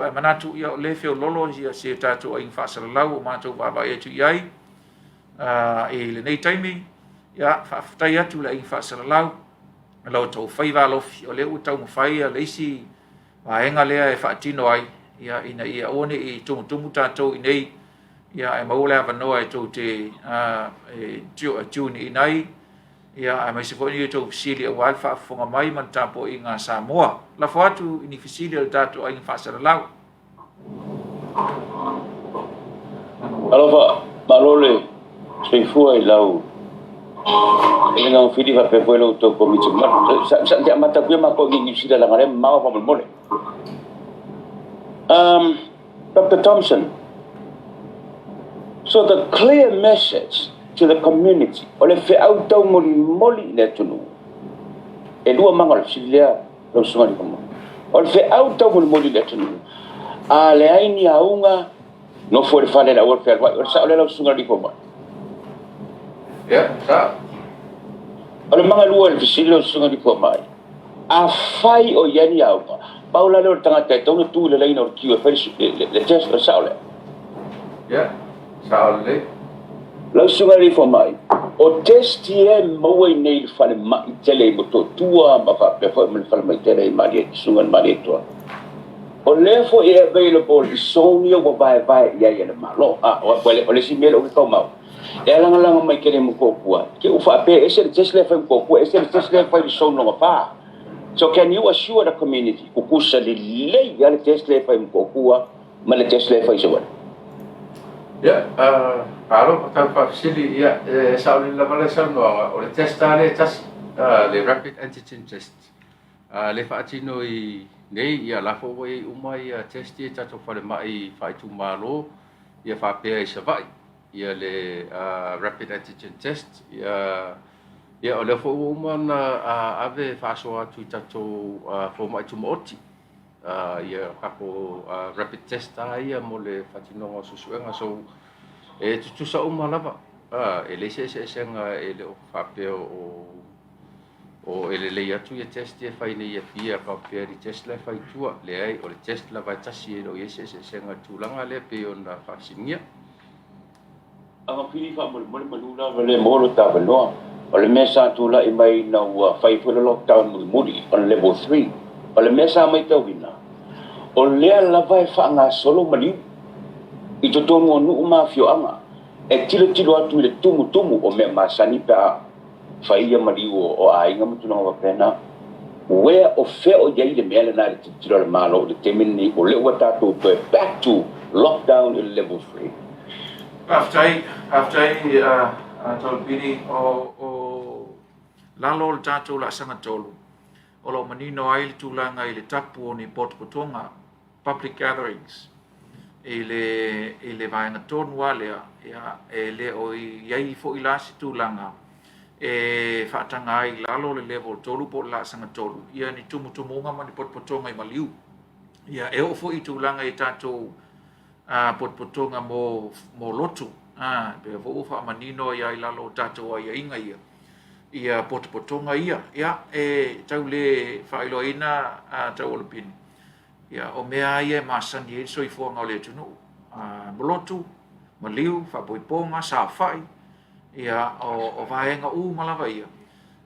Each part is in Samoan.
Ae manatu, ia, o lea e feololo ia si o tatou aiga faasalalau o matou vaavaai atu i ai i lenei taimi. Ia, faafetai atu i le aiga faasalalau i lo outou faiva alofi, o lea ua taumafai le isi vaega lea e faatino ai, ia, ina ia aua ne i tumutumu tatou i inei, ia, ae maua le avanoa e tou te tune in ai, ia, aemaise foi ni outou fesili aua le faafofoga mai ma le tapuaiga a Samoa. Lafo atu i ni fesili a le tatou aiga faasalalau. Alofa, malo le soifua i lau Fetalaiga Fili faapea foi la outou komiti mamalu. Sa te amata atu ia matou i Niu Sila leaga o lea e mamao faamolemole. Dr. Thompson, so the clear message to the community, o le feau taumolimoli i le atunuu, e lua maga o le fesili lea lau susuga i le Fofoga. O le feau taumolimoli i le atunuu, a leai ni auga, nofo i le fale le aua le fealuai. O le sao lea lau susuga i le Fofoga? Ia, sao. O le maga lua o le fesili lau susuga i le Fofoga, afai o i ai ni auga, pau la lea o le tagata e tatau ona tu i le laina o le queue e fai le test, o le sao lea? Ia, sao lelei. Lau susuga i le fomai, o test ia e maua i nei i le falemai tele i Motootua ma faapea foi ma le falemai tele i Malietoa, susuga i le Malietoa. O lea foi e available i zone ia ua vaevae i ai e le Malo. Ah, o le isi mea lea ou te tau mau, e alagalaga mai tele i Motootua, ke ua faapea e ese le test lea e fai i Motootua, ese le test lea e fai i le zone lona fa. So can you assure the community, tutusa lelei lava le test lea e fai i Motootua ma le test lea e fai i Savaii? Ia, malo mo tau faafesili. Ia, e saolele lava le saunoaga, o le test lava lea e tasi, le rapid antigen test. Le faatino i nei, ia la foi ua i ai uma ia test ia i tatou falemai faaitumalo, ia faapea i Savaii, ia le rapid antigen test. Ia, ia o lea foi ua uma ona ave faasoa atu i tatou fomai tumaoti, ia tatou rapid test lava ia mo le faatinoga o suesuega. So, e tutusa uma lava, e leai se eseesega, e le o faapea o e lelei atu ia test ia e fai nei i Apia compare i test la e fai i tua. Leai, o le test lava e tasi, e le o i ai se eseesega i le tulaga lea pei ona faafesiligia. Agafili faamolemole manu lava le maua lo ta avanoa. O le mea sa tulai mai ina ua fai foi le lockdown mulimuli on level 3, o le mea sa matauina, o lea lava e faagasolo maliu i totonu o nuu ma afioaga e tilotilo atu i le tumutumu o mea masani pe a fai ia maliu o aiga ma tulaga faapena. Where o fea o i ai le mea lena i le tilotilo a le Malo i le taimi lenei o lea ua tatou toe back to lockdown i le level 3? Faafetai, faafetai Tolopili. O lalo o le tatou laasaga tolu, o lo o manino ai le tulaga i le tapu o ni potopotoga, public gatherings, i le, i le vaega tonu lava lea, ia, e le o i ai foi la se tulaga e faataga ai i lalo le level 3 po o le laasaga 3, ia ni tumutumuga ma ni potopotoga i maliu. Ia, e oo foi i tulaga i tatou potopotoga mo lotu, pei foi ua faamanino ai i lalo o tatou aiaiga ia, ia potopotoga ia. Ia, e tau le faailoaina Taualopini, ia, o mea lava ia e masani ai le soifuaga o le atunuu, molotu, maliu, faaipoipoga, saofai, ia, o vaega uma lava ia,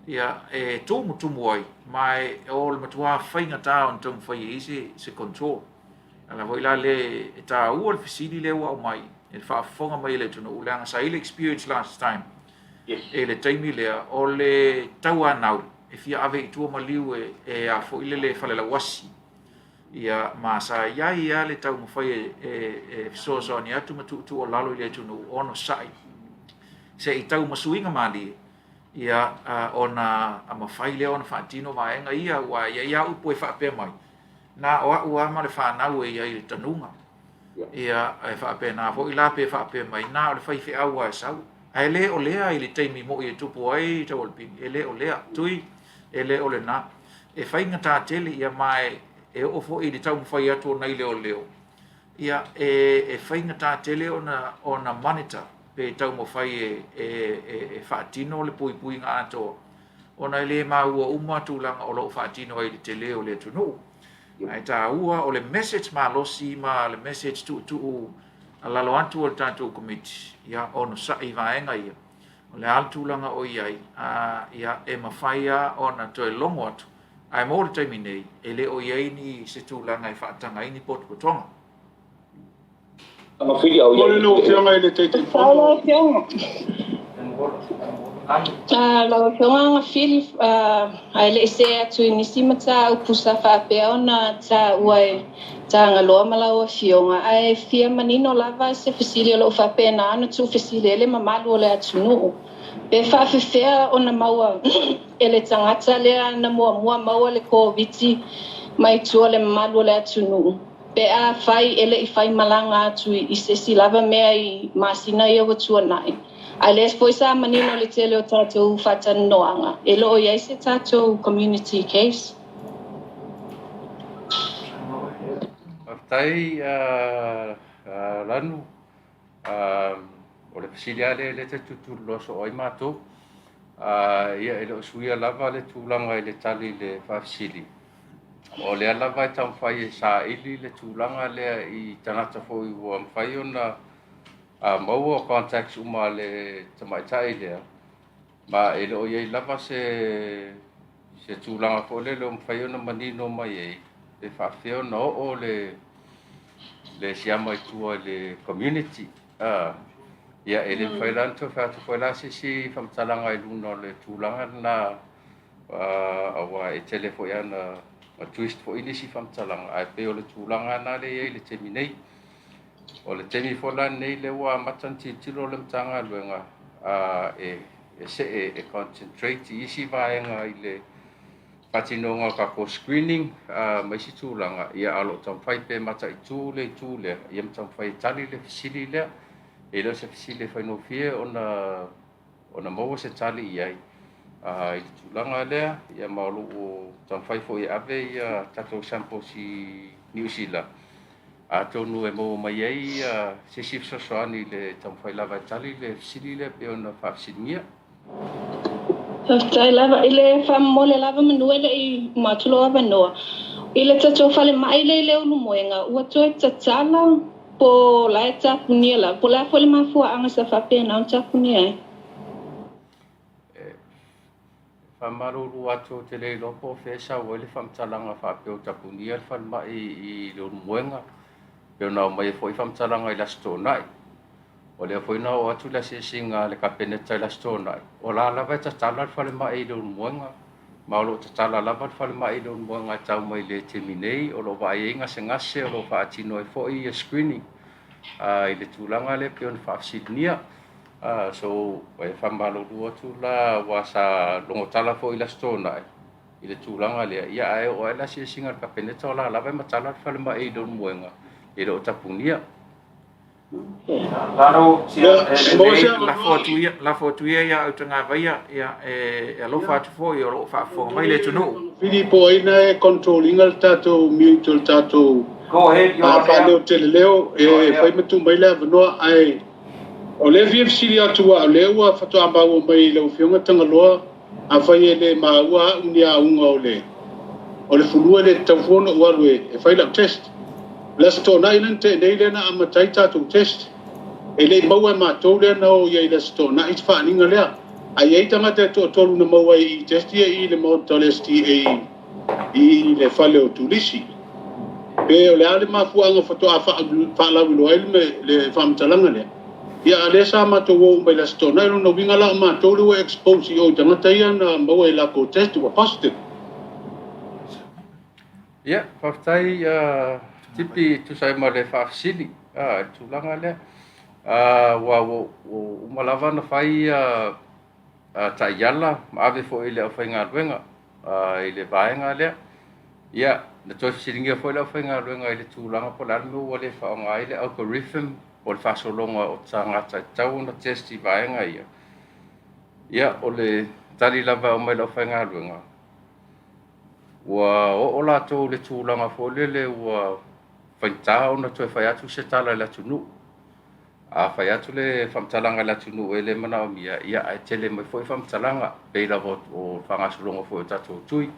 ia, e tumutumu ai, ma e, o le matua faigata ona taumafai e i ai se control. Ala foi la le e taua le fesili lea ua aumai e le faafofoga mai e le atunuu, leaga sa i ai le experience last time i le taimi lea o le tauanau e fia ave i tua maliu e a foi lele falelauasi, ia, ma sa i ai lava le taumafai e fesoasoani atu ma tuutuualalo i le atunuu onosai se i tau ma suiga malie, ia, ona mafai lea ona faatino vaega ia, aua e i ai lava upu e faapea mai, na o au lava ma le fanau e i ai i le tanuga. Ia, e faapena foi la pe faapea mai, na o le faifeau lava e sau. Ae le o lea i le taimi moi e tupu ai Taualopini, e le o lea. Tui, e le o lena. E faigata tele, ia, ma e oo foi i le taumafai atu o nai leoleo, ia, e faigata tele ona monitor pe taumafai e faatino le puipuiga atoa, ona e le maua uma tulaga o lo o faatino ai i le tele o le atunuu. Ae taua o le message malosi ma le message tuutuu a lalo atu o le tatou Komiti, ia onosai i vaega ia. O le a le tulaga o i ai, a, ia, e mafai lava ona toe logo atu, ae mo le taimi nei, e le o i ai ni se tulaga e faataga ai ni potopotoga. Momoli lau Afioga i le Taitaifono. Lau Afioga. Lau Afioga Agafili, ae le i see atu i nisi mataupu sa faapea ona taua e Tagaloa ma lau Afioga, ae fia manino lava se fesili o lo o faapena ona tuufesili ai le mamalu o le atunuu, pe faafefea ona maua e le tagata lea na muamua maua le Koviti mai tua o le mamalu o le atunuu, pe afai e le i faimalaga atu i se isi lava mea i masina ia ua tuanai. A o lea foi sa manino le tele o tatou faatalanoaga, e le o i ai se tatou community case. Faafetai Lanu. O le fesili lava lea lea e te tulituliloa soo ai matou. Ia e le o suia lava le tulaga i le tali i le faafesili. O lea lava e taumafai e saili le tulaga lea i tagata foi ua mafai ona maua contacts uma a le tamaitai lea, ma e le o i ai lava se se tulaga foi lele o mafai ona manino mai ai pe faafefea ona oo le le siama i tua i le community. Ia e le mafai la ona toe fai atu foi la se isi faamatalaga i luga o le tulaga lena, aua e tele foi lava na twist foi nisi faamatalaga, ae pei o le tulaga lena lea e i ai i le taimi nei. O le taimi foi la lenei lea ua amata ona tilotilo le Matagaluega e see e concentrate i isi vaega i le faatinoga o tatou screening ma isi tulaga, ia a o lo o taumafai pea e mataitu le itu lea, ia ma taumafai e tali le fesili lea. E le o se fesili e faigofie ona ona maua se tali i ai i le tulaga lea, ia ma o lo o taumafai foi e ave ia tatou samples i Niu Sila, atonu e maua mai ai se isi fesoasoani i le taumafai lava e tali le fesili lea pei ona faafesiligia. Faafetai lava i le faamomoli lava manu e le i uma atu lou avanoa. I le tatou falemai lea i Leulumoega, ua toe tatala po o la e tapunia lava, po o le a foi le mafuaaga sa faapena ona tapunia ai? E faamalulu atu ou te le iloa po o fea e sau ai le faamatalaga faapea o tapunia le falemai i Leulumoega, pei ona aumai ai foi faamatalaga i le Aso Toonai. O lea foi na oo atu le asiasiga a le Kapeneta i le Aso Toonai, o la lava e tatala le falemai i Leulumoega, ma o lo o tatala lava le falemai i Leulumoega e tau mai le taimi nei, o lo o vaai ai gasegase, o lo o faatino ai foi ia screening i le tulaga lea pei ona faafesiligia. So, e faamalulu atu la aua sa logotala foi i le Aso Toonai i le tulaga lea, ia ae oo ae le asiasiga a le Kapeneta o la lava e matala le falemai i Leulumoega, e le o tapunia. Lalo, sia, e lelei, lafo atu ia, lafo atu ia ia au Tagavaia, ia, e alofa atu foi o lo o faafofoga mai le atunuu. Fili po o ai na e control ina le tatou mute o le tatou Go ahead, you're on air. faaleoteleleo e fai ma tuu mai le avanoa ae o lea e fia fesili atu aua o lea ua faatoa maua mai i lau Afioga Tagaloa afai e le maua au ni auga o le o le fulu e le tatau fua ona ou alu e fai lau test. O le Aso Toonai lea na tea nei lea na amata ai tatou test. E le i maua e matou lea na o i ai i le Aso Toonai se faaaliga lea. Ae i ai tagata e toatolu na maua ai i test ia i le maota o le STA i le fale o turisi. Pe o le a le mafuaaga faatoa faalauiloa ai le faamatalaga lea? Ia a o lea sa matou o uma i le Aso Toonai, o lona uiga la o matou lea ua expose i o i tagata ia na maua i latou test ua positive. Ia, faafetai Tipi e tusa ai ma le faafesili i le tulaga lea. Aua ua uma lava ona fai taiala ma ave foi i le aufaigaluega i le vaega lea. Ia, na toe fesiligia foi le aufaigaluega i le tulaga po o le a le mea ua le faaaoga ai le algorithm po o le faasologa o tagata e tatau ona test i vaega ia. Ia, o le tali lava e aumai e le aufaigaluega, ua oo latou i le tulaga foi lele ua faigata ona toe fai atu se tala i le atunuu. A fai atu le faamatalaga i le atunuu e le manaomia, ia ae tele mai foi faamatalaga, pei lava o le faagasologa foi o tatou tui.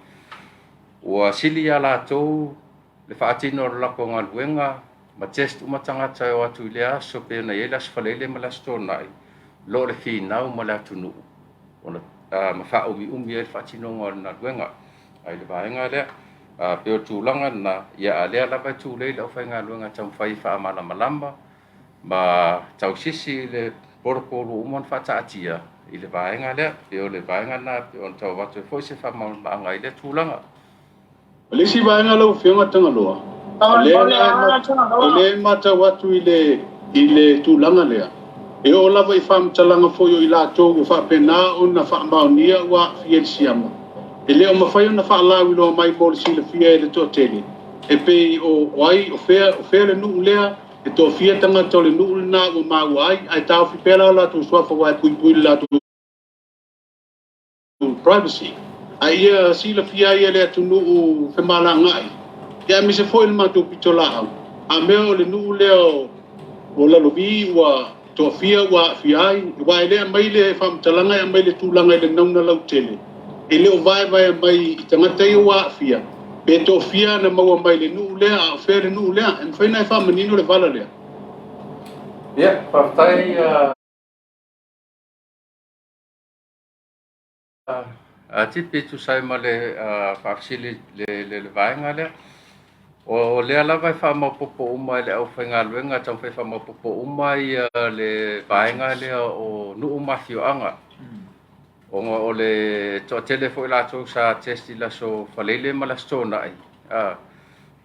Ua sili ia latou le faatino o le latou galuega ma test uma tagata e o atu i lea aso pei ona i ai le Aso Faraile ma le Aso Toonai, lo le finau ma le atunuu ona ma faaumiumi ai le faatinoga o le galuega. Ae i le vaega lea, pei o le tulaga lena, ia a o lea lava e tulei le aufaigaluega e taumafai e faamalamalama ma tausisi i le protocol ua uma ona faataatia i le vaega lea. Pei o le vaega lena e pei ona tau avatu ai foi se faamalamalamaga i lea tulaga. O le isi vaega lau Afioga Tagaloa, o lea la o lea e matau atu i le i le tulaga lea, e oo lava i faamatalaga foi o i latou ua faapena ona faamaonia ua aafia i le siama, e le o mafai ona faalauiloa mai mo le silafia e le toatele, e pei o o ai, o fea, o fea le nuu lea, e toafia tagata o le nuu lena ua maua ai, ae taofi pea la o latou suafa aua e puipui i le latou privacy, a ia silafia ai e le atunuu femalagaai, ia aemaise foi le matou pitolaau, a mea o le nuu lea o Lalovi ua toafia ua aafia ai, aua e le aumai le faamatalaga e aumai le tulaga i le nauna lautele, e le o vaevaea mai i tagata ia ua aafia, pe toafia na maua mai le nuu lea, a o fea le nuu lea, e mafai ona e faamanino le vala lea. Ia, faafetai Tipi e tusa ai ma le faafesili i le vaega lea. O lea lava e faamaopoopo uma e le aufaigaluega, e taumafai e faamaopoopo uma le vaega lea o nuu ma afioaga, ona o le toatele foi latou sa test i le Aso Faraile ma le Aso Toonai,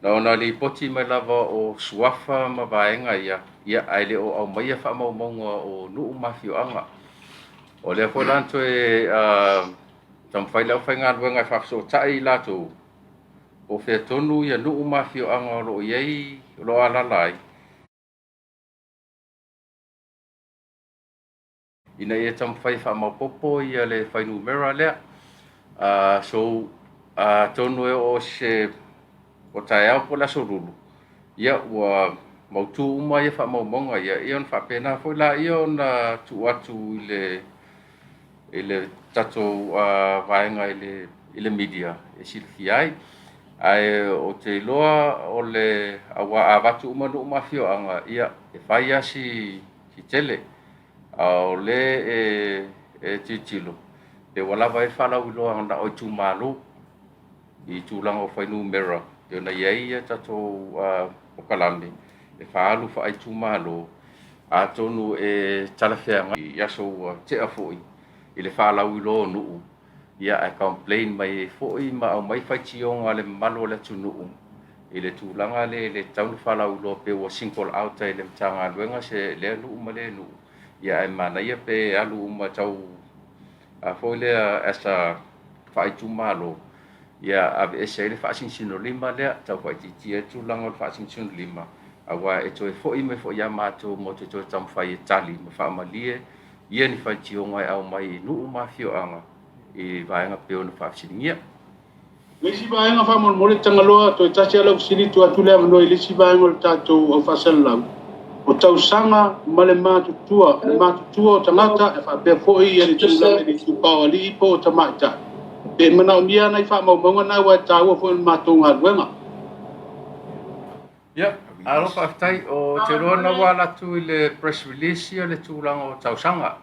na ona lipoti mai lava o suafa ma vaega ia, ia ae le o aumaia faamaumauga o nuu ma afioaga. O lea foi la na toe taumafai le aufaigaluega e faafesootai i latou po o fea tonu ia nuu ma afioaga o lo o i ai, o lo o alaala ai, ina ia taumafai e faamaopoopo ia le fuainumera lea. So, atonu e oo i se o taeao po o le aso Lulu, ia ua mautu uma ia faamaumauga ia, ia ona faapena foi laia ona tuu atu i le tatou vaega i le media e silafia ai. Ae ou te iloa o le aua a avatu uma nuu ma afioaga, ia e fai lava si tele, a o lea e tilotilo pe ua lava ai le faalauiloa na o itumalo i tulaga o fuainumera pei ona i ai ia tatou polokalame e faaalu faaitumalo, atonu e talafeagai i aso ua tea foi i le faalauiloa o nuu, ia ae complain mai ai foi ma aumai faitioga a le mamalu o le atunuu i le tulaga lea e le tatau ona faalauiloa pe ua single out ai e le Matagaluega se lea nuu ma lea nuu, ia ae manaia pe alu uma tau foi lea as a faaitumalo, ia aveese ai le faasinosinolima lea, tau faaitiitia ai le tulaga o le faasinosinolima, aua e toe foi mai foi ia matou mo te toe taumafai e tali ma faamalie ia ni faitioga e aumai i nuu ma afioaga i vaega pei ona faafesiligia. Le isi vaega faamolemole Tagaloa, toe tasi lava lau fesili tuu atu le avanoa i le isi vaega o le tatou au faasalalau, o tausaga ma le matutua, le matutua o tagata e faapea foi ia le tulaga i le itupa o alii po o tamaitai. Pe manaomia nai faamaumauga na aua e taua foi i le matou galuega. Ia, malo faafetai. Ou te iloa na ua alu atu i le press release ia le tulaga o tausaga.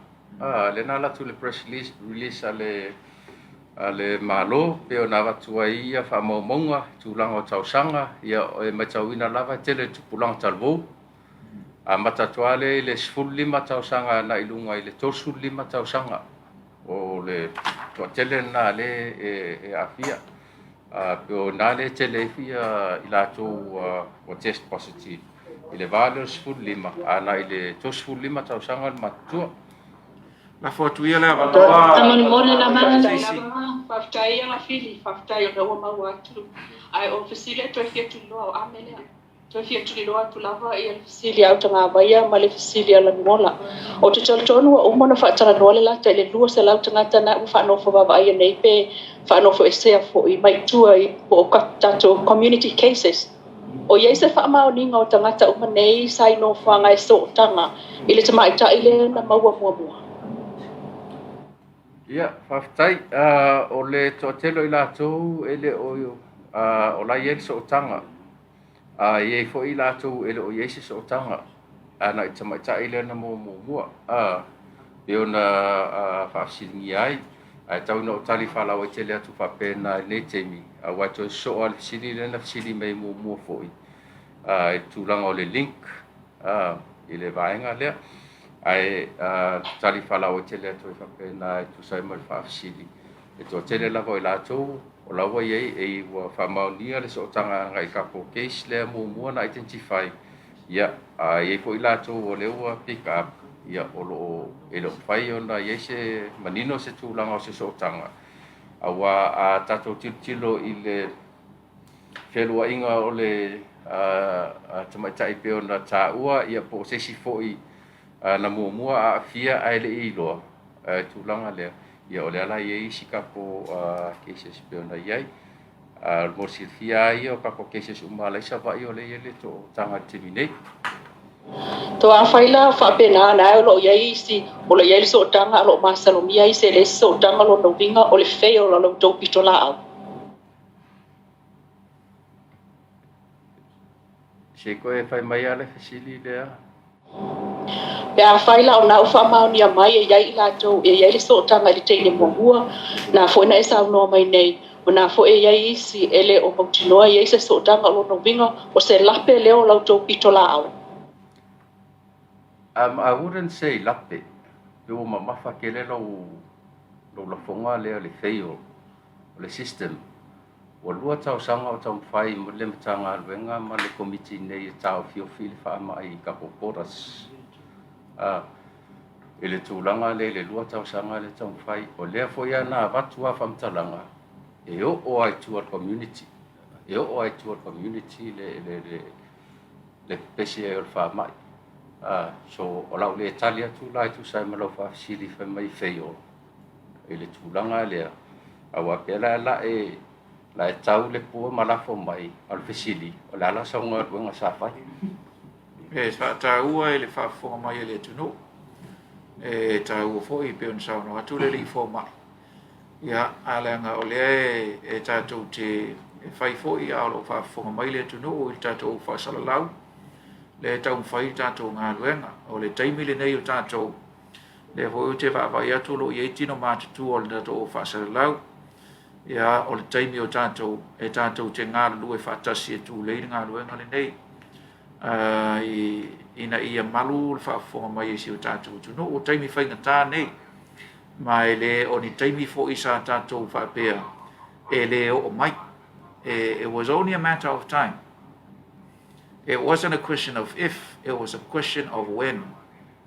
Lea na alu atu i le press release a le Malo pei ona avatu ai ia faamaumauga i tulaga o tausaga. Ia, e matauina lava e tele le tupulaga talavou. Amata atu lava lea i le 15 tausaga agai i luga i le 35 tausaga. O le toatele lena lea e aafia. Pei o i ina lea e tele ai i latou ua test positive i le va lea o le 15 agai i le 35 tausaga le matutua. Lafo atu ia le avanoa. Faamolemole lava. Faafetai Agafili, faafetai ona ua maua atu. Ae o fesili e toe fia tuliloa o Ame lea. Toe fia tuliloa atu lava ia le fesili a Autagavaia ma le fesili a Lanuola. Ou te talitonu ua uma ona faatalanoa le lata i le 200 tagata na ua faanofo vaavaaia nei pe faanofoesea foi mai tua i po o tatou community cases. O i ai se faamaoniga o tagata uma nei sa i nofoaga e sootaga i le tamaitai lea na maua muamua? Ia, faafetai. O le toatele o i latou e le o, o la e i ai le sootaga. A i ai foi i latou e le o i ai se sootaga, a na i tamaitai lea na maua muamua, a, pei ona faafesiligia ai, ae tau ina ou tali faalauaitele atu faapena i lenei taimi, aua e toe sosoo lava le fesili lea na fesili mai muamua foi, a, i le tulaga o le link, a, i le vaega lea. Ae tali faalauaitele atu ai faapena e tusa ai ma le faafesili. E toatele lava o i latou o la ua i ai, e ua faamaonia le sootaga agai i couple case lea muamua na identify, ia, a i ai foi latou o lea ua pick up, ia, o lo o, e le o mafai ona i ai se manino se tulaga o se sootaga, aua a tatou tilotilo i le feluaiga o le tamaitai pei ona taua, ia, po o se isi foi na muamua aafia ae le i iloa le tulaga lea, ia o lea la e i ai isi couple cases pei ona i ai. Mo le silafia lava ia o couple cases uma la i Savaii o lea e i ai le sootaga i le taimi nei. To afai la faapena na o lo o i ai isi o lo o i ai le sootaga o lo o masalomia ai se le isi sootaga lona uiga o le fail o la outou pitolaau. Se i toe fai mai lava le fesili lea. Pe afai la o na ua faamaonia mai e i ai i latou e i ai le sootaga i le teine muamua, na foi na e saunoa mai nei, o na foi e i ai isi e le o mautinoa e i ai se sootaga o lona uiga o se lape lea o la outou pitolaau. I wouldn't say lape, pe ua mamafa tele lau lafoga lea o le fail o le system. Ua lua tausaga o taumafai le Matagaluega ma le Komiti nei e taofiofi le faamai i tatou borders. I le tulaga lea i le 2 tausaga lea taumafai, o lea foi lava na avatu lava faamatalaga e oo lava i tua i le community, e oo lava i tua i le community le pepesi ai o le faamai. So, o lau le tali atu la e tusa ai ma lau faafesili fai mai fail i le tulaga lea, aua pea la la e la e tau le pua ma lafo mai, a o le fesili, o le a la sau galuega sa fai? E faataua i le faafofoga mai a le atunuu, e taua foi pei ona saunoa atu le alii fomai, ia, a leaga o lea e tatou te fai foi a o lo o faafofoga mai le atunuu i le tatou faasalalau, lea e taumafai le tatou galuega. O le taimi lenei o tatou, lea foi ou te vaavaai atu o lo o i ai tino matutua o le tatou faasalalau, ia, o le taimi o tatou e tatou te galulue faatasi e tulei le galuega lenei, ina ia malu le faafofoga mai e si o tatou atunuu. O taimi faigata nei, ma e le o ni taimi foi sa tatou faapea e le oo mai. It was only a matter of time. It wasn't a question of if, it was a question of when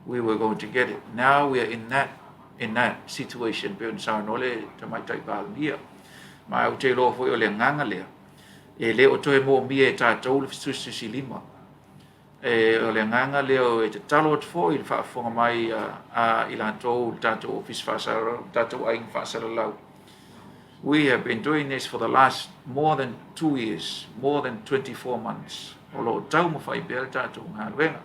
we were going to get it. Now we are in that situation pei ona saunoa le Tamaitai Palemia. Ma ou te iloa foi o le agaga lea, e le o toe moomia e tatou le fetusitusilima. E, o le agaga lea e tatalo atu foi i le faafofoga mai a i latou le tatou ofisa faasalalau, le tatou aiga faasalalau. We have been doing this for the last more than 2 years, more than 24 months. O lo o taumafai pea le tatou galuega.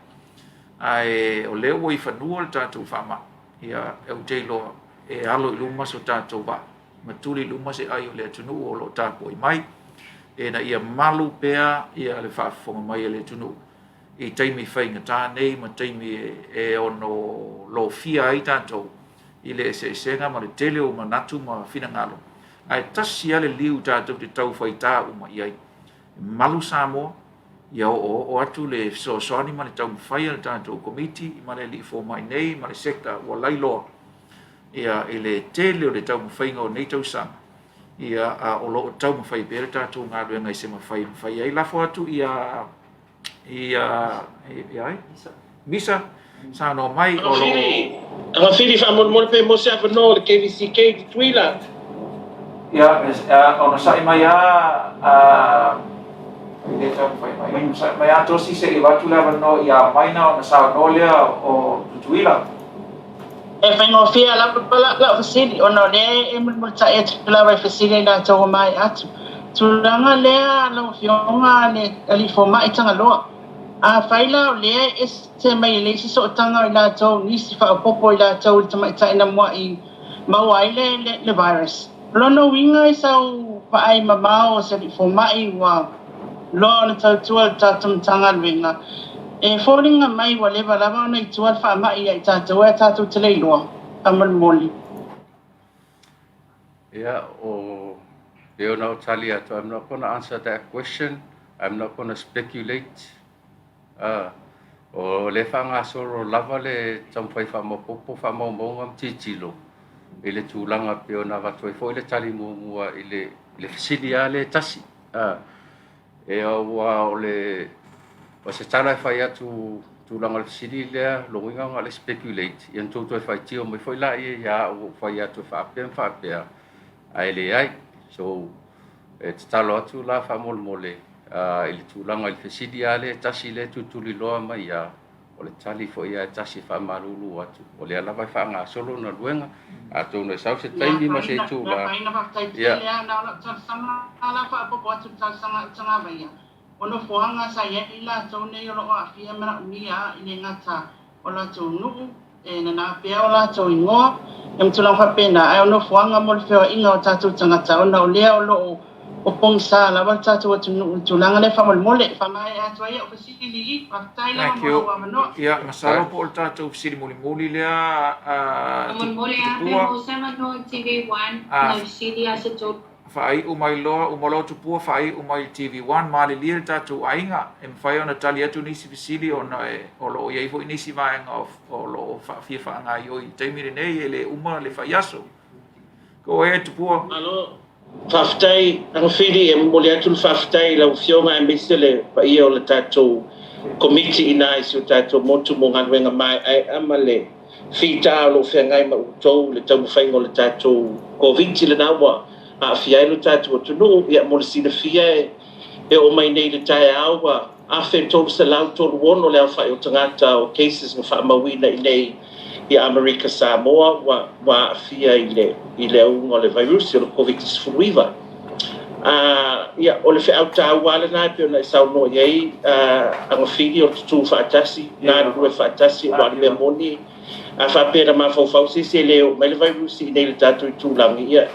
Ae o lea ua i fanua le tatou faamai, ia, ou te iloa e alo i luma so tatou vaa, ma tuli i luma se ai o le atunuu o lo o tapuai mai, ina ia malu pea ia le faafofoga mai a le atunuu i taimi faigata nei ma taimi e ono lofia ai tatou i le eseesega ma le tele o manatu ma finagalo. Ae tasi lava le liu tatou te tau faitā uma i ai. E malu Samoa, ia oooo atu le fesoasoani ma le taumafai a le tatou Komiti ma le alii fomai nei ma le sector ua lailoa ia i le tele o le taumafaiga o nei tausaga, ia, a o lo o taumafai pea le tatou galuega i se mafai e mafai ai. Lafo atu ia ia ai Misa saunoa mai o lo o Agafili faamolemole pe mo se avanoa o le KVCK i Tutuila. Ia, ona sa'i mai a i le taumafai mai ona sa'i mai a tosi se i avatu le avanoa ia Maina ona saunoa lea o Tutuila. E faigofie lava lau fesili ona o lea e mulimulita'i atu lava i fesili ai latou ua maea atu. Tulaga lea lau Afioga le alii fomai Tagaloa. Afai la o lea e ese mai e leai se sootaga o i latou nisi faaopoopo i latou i le tamaitai na mua'i maua ai le virus. O lona uiga i sau vaai mamao o se alii fomai ua loa ona tautua i le tatou Matagaluega, e foliga mai ua leva lava ona i tua le faamai ia i tatou ae tatou te le iloa. Faamolemole. Ia, o pei ona ou tali atu, I'm not gonna answer that question, I'm not gonna speculate. O lea e faagasolo lava le taumafai faamaopoopo faamaumauga ma tilotilo i le tulaga pei ona avatu ai foi le tali muamua i le le fesili lava lea e tasi. E aua o le o se tala e fai atu tulaga o le fesili lea, lona uiga na o le speculate, ia na tou toe faitio mai foi laia ia au ua ou fai atu e faapea ma faapea, ae leai. So, e tatalo atu la faamolemole i le tulaga i le fesili lava lea e tasi lea e tulituliloa mai lava, o le tali foi lava e tasi e faamalulu atu, o lea lava e faagasolo galuega, atonu e sau se taimi ma se itula. Faafetai tele lava, na o lau talosaga la faaopoopo atu i le talosaga a Utagavaia, o nofoaga sa i ai i latou nei o lo o aafia manaomia i le gata o latou nuu, e nana pea o latou igoa, ia ma tulaga faapena, ae o nofoaga mo le feoaiga o tatou tagata, ona o lea o lo o pogisa lava le tatou atunuu i le tulaga lea faamolemole. Faamaea atu ai au fesili i. Faafetai lava Thank mo you. lou avanoa. Ia, masalo po o le tatou fesili mulimuli lea, Faamolemole lava pe Tupua. maua se avanoa i TV1 nai fesili a se tolu. Faaiu mai loa, uma loa Tupua faaiu mai i le TV1, malilie le tatou aiga, e mafai ona tali atu nisi fesili ona o lo o i ai foi nisi vaega o lo o fia faagaoioi i le taimi lenei, e le uma le fai aso. Go ahead Tupua. Malo faafetai Agafili, e momoli atu le faafetai i lau Afioga aemaise le paia o le tatou Komiti i ina i si o tatou motu mo galuega maeaea ma le fita o lo o feagai ma outou i le taumafaiga o le tatou Koviti lena ua aafia ai lo tatou atunuu. Ia, mo le silafia e oo mai nei i le taeao ua 1,336 le aofai o tagata o cases na faamauina i nei i Amerika Samoa ua aafia i le auga o le vairusi o le Koviti-19. Ia, o le feau taua lava lena e pei ona e saunoa i ai, Agafili, o le tutū faatasi, galulue faatasi, aua o le mea moni, a faapea na mafaufau se isi e le oo mai le vairusi i inei i le tatou itulagi, ia,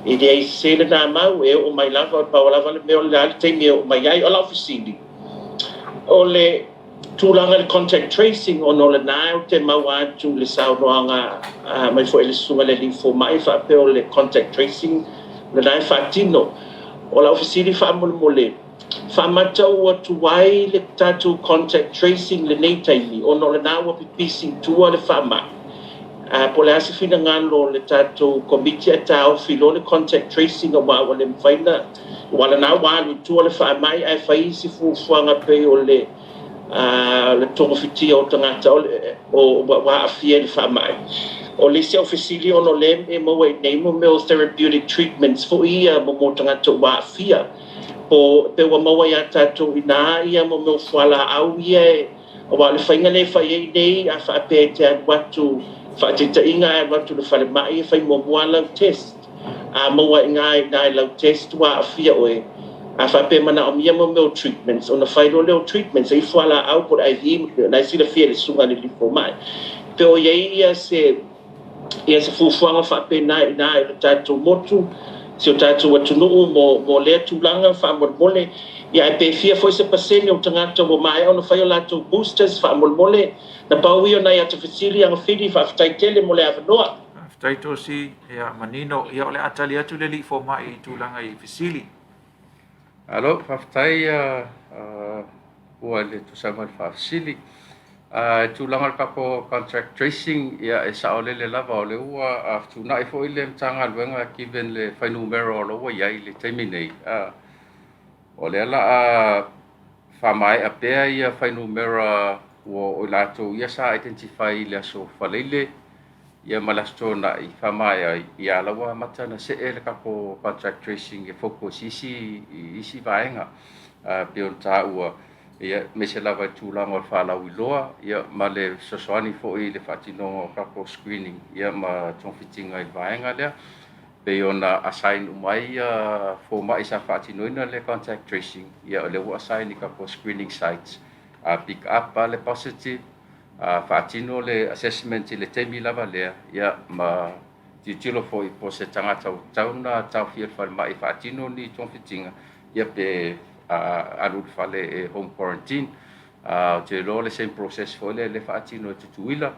e leai sese lena mau, e oo mai lava, pau lava le mea o le a le taimi e oo mai ai. O lau fesili, o le tulaga i le contact tracing, ona o lena ou te maua atu i le saunoaga mai foi i le susuga i le alii fomai faapea o le contact tracing lena e faatino. O lau fesili faamolemole, faamatau atu ai le tatou contact tracing lenei taimi ona o lena ua pipisi i tua le faamai. Po o le a se finagalo o le tatou Komiti ae taofi loa le contact tracing aua ua le mafai ona, aua o lena ua alu i tua le faamai ae fai isi fuafuaga pei o le le togafitia o tagata ua aafia i le faamai. O le isi au fesili ona o lea e maua i nei mo mea o therapeutic treatments foi ia mo tagata ua aafia. Po pe ua maua ia tatou i ina ia mo mea o fualaau ia e aua o le faiga lea e fai ai nei a faapea e te alu atu faataitaiga e alu atu i le falemai e fai muamua lau test. A maua i ina i lau test ua aafia oe, a faapea e manaomia mo mea o treatments, ona fai loa lea o treatments, e i ai fualaau po o le IV, o la e silafia e le susuga i le alii fomai. Pe o i ai ia se ia se fuafuaga faapena i ina i le tatou motu, si o tatou atunuu mo lea tulaga faamolemole. Ia ae pe fia foi se pasene o tagata ua maea ona fai o latou boosters faamolemole. Na pau ia o nai ata fesili, Agafili, faafetai tele mo le avanoa. Faafetai Tosi, ia manino, ia o le a tali atu le alii fomai i tulaga i fesili. Alo, faafetai ua le tusa ma le faafesili. E tulaga o le tatou contact tracing, ia e saolele lava o lea ua fetuunai foi le Matagaluega given le fuainumera o lo o ua i ai i le taimi nei. O lea la a faamaea pea ia fuainumera ua o i latou ia sa identify i le aso Faraile ia ma le aso Toonai faamaea ai, ia la ua amata ona see le tatou contact tracing e focus i isi vaega pei ona taua, ia aemaise lava i le tulaga o le faalauiloa ia ma le fesoasoani foi i le faatinoga o tatou screening ia ma togafitiga i le vaega lea. Pei ona assign uma ai ia fomai sa faatinoina le contact tracing, ia o lea ua assign i tatou screening sites. A pick up le positive, faatino le assessment i le taimi lava lea, ia ma tilotilo foi po o se tagata ua tatau ona taofia i le falemai e faatino ni togafitiga, ia pe alu i le fale e home quarantine. Ou te iloa o le same process foi lea lea e faatino e Tutuila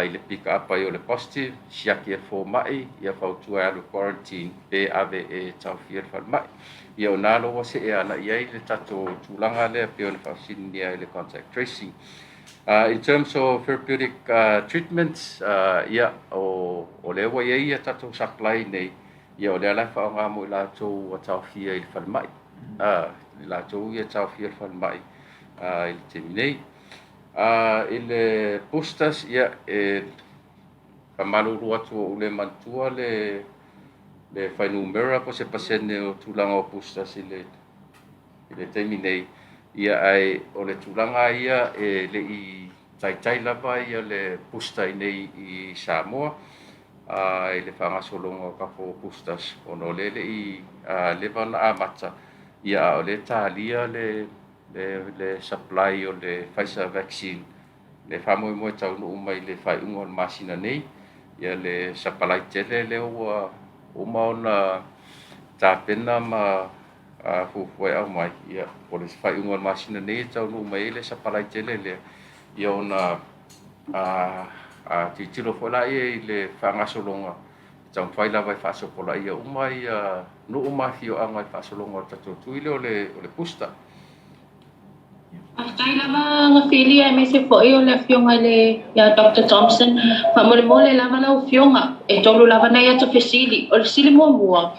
i le pick up ai o le positive, siaki e le fomai, ia fautua e alu i quarantine pe ave e taofia i le falemai. Ia o na lea ua see agai i ai le tatou tulaga lea pei ona faafesiligia i le contact tracing. In terms of therapeutic treatments, ia o lea ua i ai ia tatou supply nei, ia o lea la e faaaoga mo i latou ua taofia i le falemai. I latou ia taofia i le falemai i le taimi nei. I le boosters, ia e faamalulu atu ua ou le manatua le fuainumera po o se pasene o tulaga o boosters i le taimi nei, ia ae o le tulaga ia e le i taitai lava ia le booster i i Samoa i le faagasologa o tatou boosters ona o lea e le i leva ona amata, ia a o lea e talia le supply o le Pfizer vaccine le faamoemoe taunuu mai le faaiuga o le masina nei, ia le supply tele lea ua uma ona tapena ma fuafua e aumai. Ia o le faaiuga o le masina nei e taunuu mai ai le supply tele lea, ia ona tilotilo foi lea i le faagasologa e taumafai lava e faasopolaia uma ia nuu ma afioaga i le faasologa o le tatou tui lea o le booster. Faafetai lava Gafili aemaise foi o le afioga i le ia Dr. Thompson. Faamolemole lava lau afioga, e tolu lava nai ata fesili. O le fesili muamua,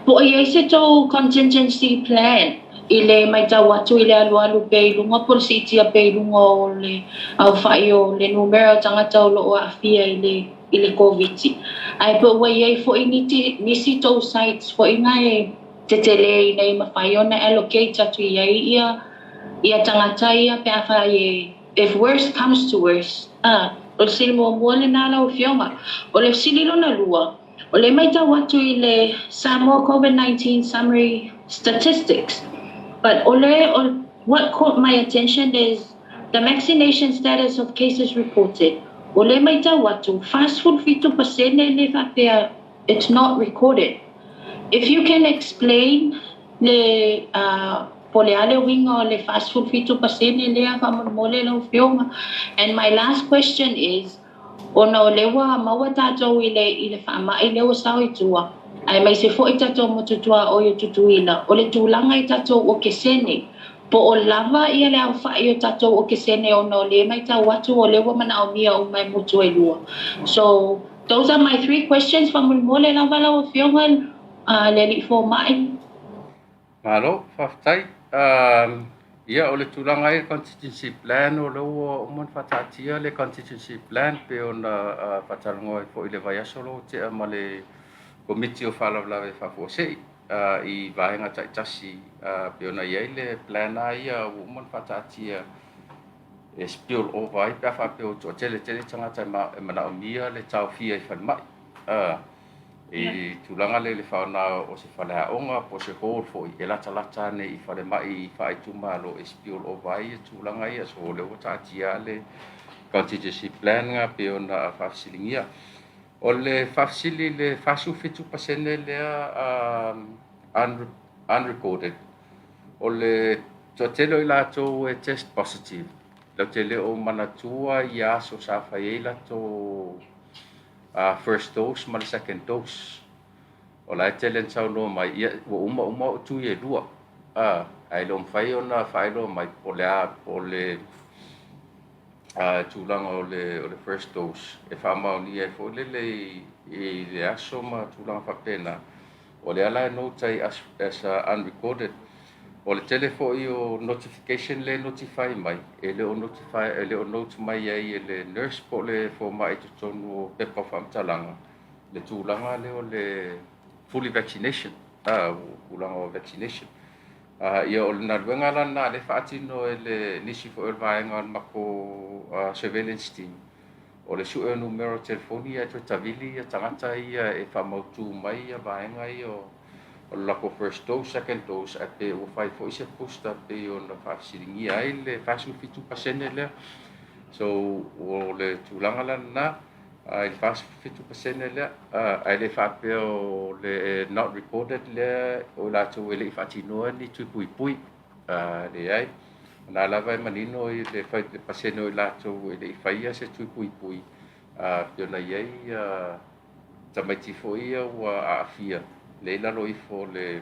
po o i ai se tou contingency plan i le matau atu i le alualu pea i luga po o le siitia pea i luga o le aofai o le numera o tagata o lo o aafia i le Koviti. Ae po ua i ai foi nisi tou sites foi na e tetele ina ia mafai ona allocate atu i ai ia tagata ia pe afai e if worst comes to worst. O le fesili muamua lena lau afioga. O le fesili lona lua, o le matau atu i le Samoa COVID-19 summary statistics. But o le, o, what caught my attention is the vaccination status of cases reported. O le matau atu, 47% le faapea it's not recorded. If you can explain le po le a le uiga o le 47% lea faamolemole lau afioga. And my last question is, ona o lea ua maua tatou i le faamai lea ua sao i tua, aemaise foi tatou motu tuaoi o Tutuila, o le tulaga i tatou okesene, po o lava ia le aofai o tatou okesene ona o lea matau atu o lea ua manaomia uma e motu e lua. So those are my three questions. Faamolemole lava lau afioga le alii fomai. Malo, faafetai. Ia o le tulaga ai contingency plan, o lea ua uma ona faataatia le contingency plan pe ona faatalanoa ai foi i le vaiaso lea ua tea ma le Komiti o Faalavelave Faafuasei i vaega taitasi pe ona i ai le plan a ia ua uma ona faataatia e spill over ai pe a faapea ua toatele tele tagata e manaomia le taofia i falemai. I tulaga lea i le faaaoga o se faleaoga po o se hall foi e latalata ane i falemai faaitumalo e spill over ai ia tulaga ia. So o lea ua taatia le contingency plan nga pe ona faafesiligia. O le faafesili le 47% lea unrecorded, o le toatele o i latou e test positive, latou te le o manatua ia aso sa fai ai latou first dose ma le second dose. O la e tele na saunoa mai, ia ua uma uma ou tui e lua, ae le o mafai ona faailoa mai po o le a po o le tulaga o le first dose e faamaonia ai foi lele i le aso ma tulaga faapena. O lea la e note ai as unrecorded. O le tele foi o notification le notify mai, e le o notify, e le o note mai ai e le nurse po o le fomai i totonu o pepa o faamatalaga le tulaga lea o le fully vaccination, tulaga o vaccination. Ia o le galuega la lena lea e faatino e le nisi foi o le vaega o le matou surveillance team, o le sue o numera o telefoni ae toe tavili ia tagata ia e faamautu mai ia vaega ia o le latou first dose, second dose, ae pe ua fai foi se booster pei ona faafesiligia ai le 47% lea. So o le tulaga la lena. i le 47% lea, ae le faapea o le not reported lea o i latou e le i faatinoa ni tui puipui. Leai, o lena lava e manino i le pasene o i latou e le i faia se tui puipui, pei ona i ai tamaiti foi ia ua aafia, lea e i lalo ifo o le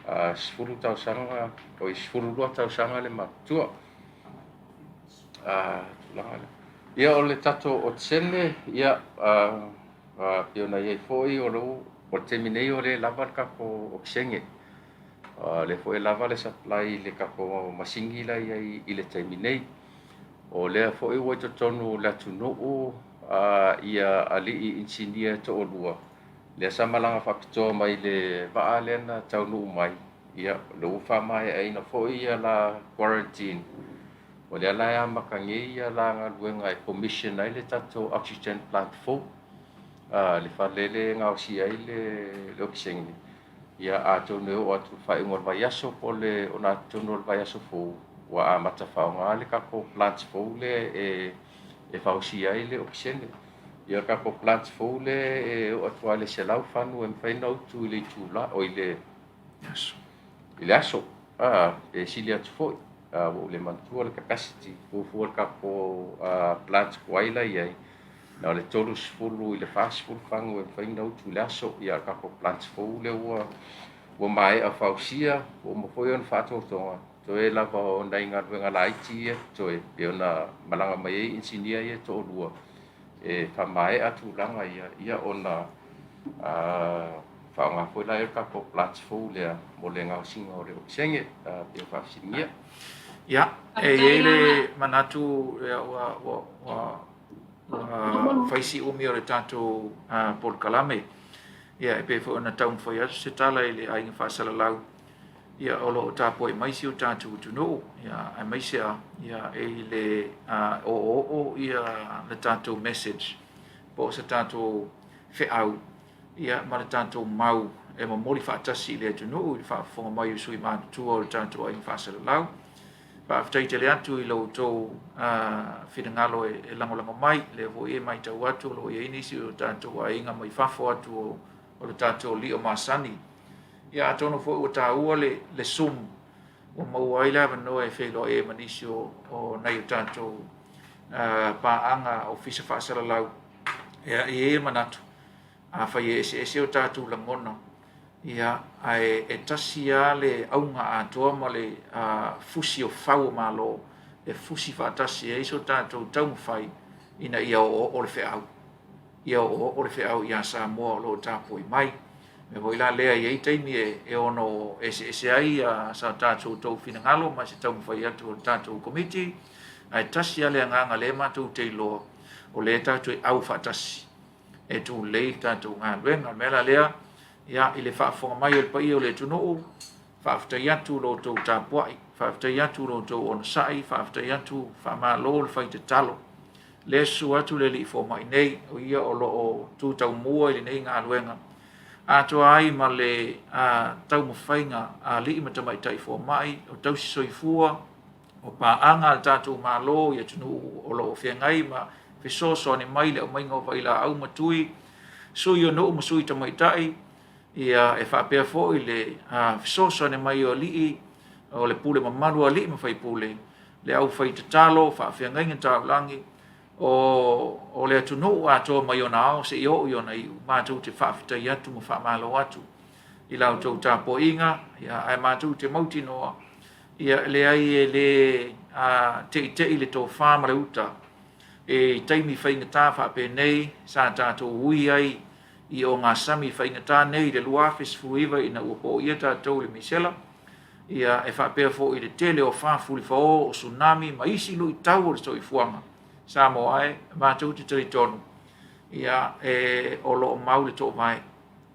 10 tausaga, oi, 12 tausaga le matutua. Tulaga lea. Ia, o le tatou okesene, ia, pei ona i ai foi, o le taimi nei o lea e lava le tatou okesene. O lea foi e lava le supply i le tatou masini la e i ai i le taimi nei. O lea foi ua i totonu o le atunuu ia alii inisinia e toalua, lea sa malaga faapitoa mai le vaa lea na taunuu mai, ia, o lea ua faamaeaina foi ia la quarantine. O lea la e amata nei ia la galuega e commission ai le tatou oxygen plant fou, le fale lea e gaosia ai le okesene. Ia, atonu e oo atu i le faaiuga o le vaiaso po o le ogatotonu o le vaiaso fou, ua amata faaaoga le tatou plant fou lea e fausia ai le okesene. Ia, o le tatou plant fou lea e oo atu lava i le 100 fagu e mafai ona utu i le itula, oi, i le aso, pe sili atu foi. Ua ou le manatua le capacity, fuafua i le tatou plant tuai la e i ai, na o le 30 i le 40 fagu e mafai ona utu i le aso. Ia, o le tatou plant fou lea ua maea fausia, ua uma foi ona faatotoga, toe lava o nai galuega laiti ia totoe, pei ona malaga mai ai inisinia ia e toalua e faamaea tulaga ia, ia ona faaaoga foi lea o le tatou plant fou lea mo le gaosiga o le okesene, pei ona faafesiligia. Ia, e i ai le manatu ua fai si umi o le tatou polokalame. Ia, e pei foi ona taumafai atu se tala i le aiga faasalalau, ia, o lo o tapuai mai si o tatou atunuu, ia, aemaise a, ia, i le oooo ia le tatou message, po o se tatou feau, ia, ma le tatou mau e momoli faatasi i le atunuu i le faafofoga mai o sui matutua o le tatou aiga faasalalau. Faafetai tele atu i lo outou finagalo e lagolago mai. Lea foi e matau atu o lo o i ai nisi o tatou aiga mai fafo atu o le tatou lio masani. Ia atonu foi ua taua le, le Zoom ua maua ai le avanoa e feiloai ai ma nisi o, o nai o tatou paaga ofisa faasalalau. Ia, e i ai le manatu, afai e eseese o tatou lagona, ia, ae e tasi lava le auga atoa ma le fusi o fau o Malo e fusi faatasi ai so tatou taumafai ina ia oooo le feau, ia oooo le feau ia Samoa o lo o tapuai mai. O le mea foi la lea e i ai taimi e ono eseese ai sa tatou tou finagalo ma se taumafai atu o le tatou Komiti, ae tasi lava le agaga lea matou te iloa, o lea tatou te au faatasi e tulei le tatou galuega. O le mea la lea, ia, i le faafofoga mai o le paia o le atunuu, faafetai atu lo outou tapuai, faafetai atu lo outou onosai, faafetai atu, faamalo le fai tatalo. Lea susu atu le alii fomai nei, o ia o lo o tu taumua i lenei galuega, atoa ai ma le taumafaiga a alii ma tamaitai fomai, o tausi soifua, o paaga a le tatou Malo i atunuu o lo o feagai ma fesoasoani mai i le aumaiga o vailaau ma tui, sui o nuu ma sui tamaitai, ia e faapea foi le fesoasoani mai o alii o le pule mamalu a alii ma faipule, le aufai tatalo, faafeagaiga taulagi, o le atunuu atoa mai ona ao seia oo i ona iu, matou te faafetai atu ma faamalo atu i la outou tapuaiga, ia, ae matou te mautinoa, ia, e leai e le teitei le tofa ma le uta i taimi faigata faapenei sa tatou ui ai i ogasami faigata nei i le 2019 ina ua poia tatou i le misela, ia, e faapea foi i le tele o afa fulifao, o tsunami ma isi luitau o le soifuaga Samoa e, matou te talitonu, ia, e, o lo o mau le toovae,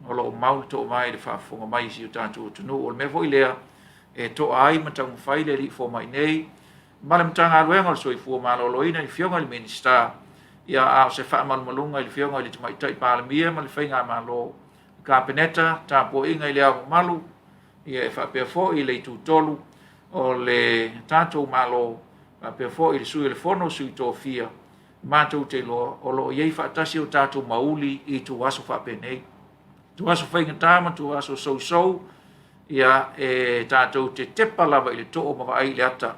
o lo o mau le toovae i le faafofoga mai i si o tatou atunuu. O le mea foi lea e toa ai ma taumafai le Alii Fomai nei ma le Matagaluega o le Soifua Maloloina i le Afioga i le Minisita, ia, a o se faamalumaluga i le Afioga i le Tamaitai Palemia ma le Faigamalo, le Kapeneta, tapuaiga i le Ao Mamalu, ia, e faapea foi i le itu tolu o le tatou Malo, faapea foi i le Sui o le Fono, Sui Tofia. Matou te iloa o lo o i ai faatasi o tatou mauli i ituaso faapenei. Ituaso faigata ma ituaso sousou, ia e tatou te tepa lava i le too ma vaai i le ata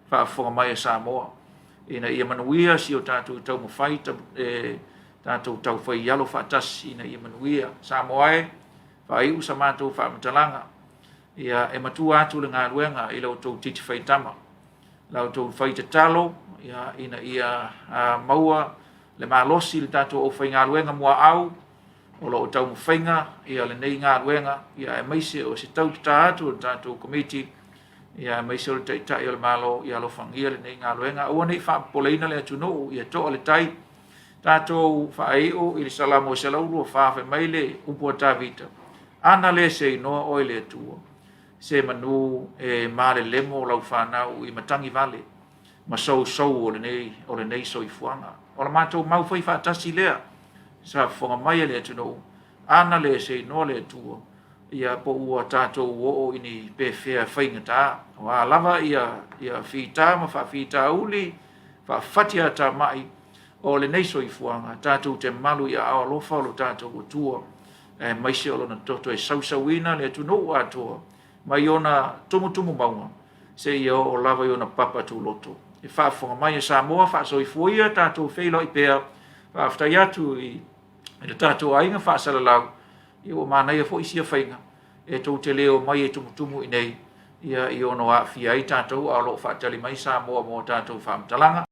faafofoga mai a Samoa ina ia manuia si o tatou taumafai e tatou taufai i alo faatasi ina ia manuia. Samoa e, faaiu sa matou faamatalaga, ia e matua atu le galuega i la outou titi faitama, la outou fai tatalo ia, ina ia maua le malosi i le tatou aufaigaluega muaau o lo o taumafaiga ia lenei galuega, ia aemaise o se tautatā atu o le tatou Komiti, ia aemaise o le Taitai o le Malo, ia alofagia lenei galuega. Aua ne i faapopoleina le atunuu, ia toa le tai. Tatou faaiu i le Salamo 124 fai mai le upu a Tavita, Ana le seinoa oe le Atua, se manu e malelemo lau fanau i matagi vale ma sousou o lenei, o lenei soifuaga. O la matou mau fai faatasi lea, sa fofoga mai e le atunuu, ana le seinoa le Atua, ia po ua tatou oo i ni pefea faigata. O a lava ia, ia fita ma faafitauli, faafatiatamai o lenei soifuaga, tatou te malu i aao alofa o lo tatou Atua, aemaise o lona toto e sausauina le atunuu atoa mai ona tumutumu mauga seia oo lava i ona papa tuloto. E faafofoga mai e Samoa, faasoifua ia tatou feiloai pea. Faafetai atu i le tatou aiga faasalalau, ia ua manaia foi sia faiga e tou te le omai e tumutumu i inei, ia i ono aafia ai tatou, a o lo o faatali mai Samoa mo a tatou faamatalaga.